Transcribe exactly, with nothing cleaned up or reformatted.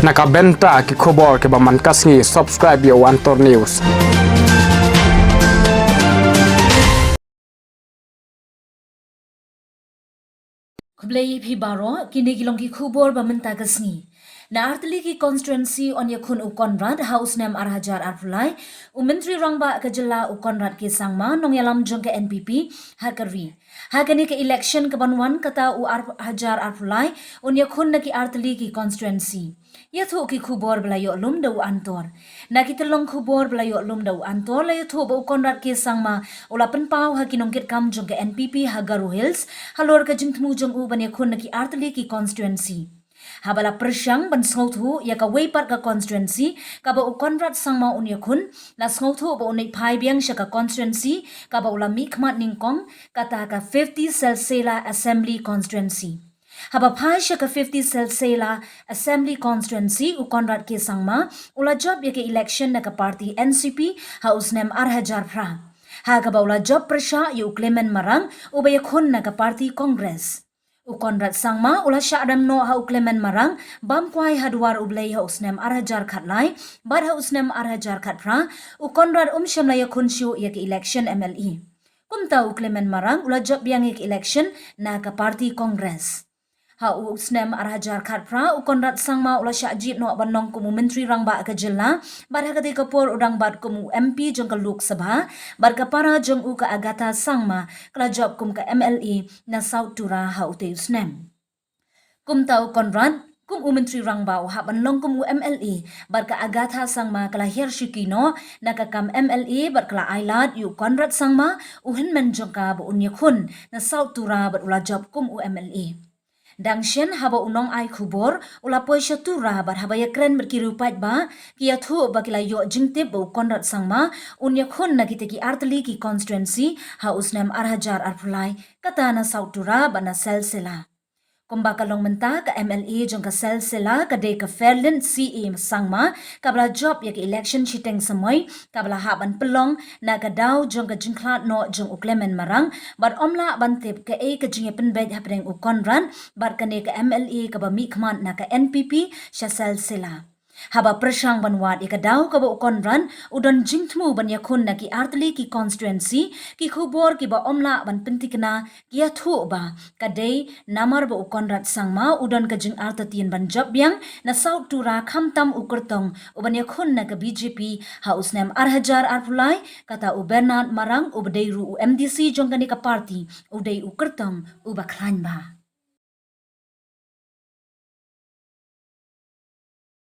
Na ka bynta ki khubor kiba man ka sngi, subscribe ïa u Antor News. Khublei phi baroh, kine ki long ki khubor ba mynta ka sngi. Na artylli ki constituency yn ïakhun u Conrad ha u snem ar hajar arphew lai, u Myntri Rangbah ka jylla u Conrad K Sangma, nongïalam jong ka N P P ha ka ri. Ha kane ka election kaban wan kata u ar hajar arphew lai, un ïakhun na ki artylli ki constituency. Ïathuh ki khubor ba la ïoh lum da u Antor. Na ki tyllong khubor ba la ïoh lum da u Antor, la ïathuh ba u Conrad K Sangma u la pynpaw ha ki nongkitkam jong ka N P P ha Garo Hills halor ka jingthmu jong u ban ïakhun na ki artylli ki constituency. Haba la pyrshang ban sngewthuh ïa kawei pat ka constituency kaba u Conrad Sangma un ïakhun, la sngewthuh ba un ïaid phai biang sha ka constituency kaba u la mihkhmat nyngkong, kata ka fifty Salsela Assembly Constituency. Haba phai sha ka fifty Salsela Assembly Constituency, u Conrad K Sangma u la jop ïa ka election na ka party N C P ha u snem ar hajar phra, ha kaba u la jop pyrshah ïa u Clement Marang uba ïakhun na ka party Congress. U Conrad Sangma u la shah rem noh ha u Clement Marang bam kwai ha Dwar U Blei ha u snem ar hajar khatlai, bad ha u snem ar hajar khatphra u Conrad um shym la ïakhun shuh ïa ka election M L A. Kumta u Clement Marang u la jop biang ïa ka election na ka party Congress. Ha u snem ar hajar khatphra u Conrad Sangma u la shah jied noh ban long kum u Myntri Rangbah ka jylla, bad ha katei ka por u dang bat kum u M P jong ka Lok Sabha, bad ka para jong u ka Agatha Sangma ka la jop kum ka M L A na South Tura ha utei u snem. Kumta u Conrad kum u Myntri Rangbah u hap ban long kum u M L A, bad ka Agatha Sangma ka la hiar shuki noh na ka kam M L A, bad ka la ailad ïa u Conrad Sangma, u hynmen jong ka, ba un ïakhun na South Tura bad u la jop kum u M L A. Dang shen haba u nongai khubor u la poi sha Tura bad haba ïakren bad ki riewpaidbah, ki ïathuh ba ki la ïoh jingtip ba u Conrad Sangma un ïakhun na kita ki artylli ki constituency ha u snem ar hajar arphew lai, kata na South Tura bad na Salsela. Kumba ka long mynta, ka M L A jong ka Salsela ka dei ka Fairlyn C A Sangma, kaba la jop ïa ka election shiteng samoi, kaba la hap ban pynlong na ka daw jong ka jingkhlad noh jong u Clement Marang, bad ym lah ban tip kaei ka jingïapynbeit hapdeng u Conrad bad kane ka M L A kaba mihkhmat na ka N P P sha Salsela. Haba pyrshang ban wad ïa ka daw kaba u Conrad u don jingthmu ban ïakhun na ki artylli ki constituency, ki khubor kiba ym lah ban pyntikna ki ïathuh ba ka dei namar ba u Conrad Sangma u don ka jingartatien ban jop biang na South Tura, khamtam u kyrtong uban ïakhun na ka B J P ha u snem ar hajar arphew lai, kata u Bernard Marang uba dei ruh u M D C jong kane ka party, u dei u kyrtong uba khlaiñ bha.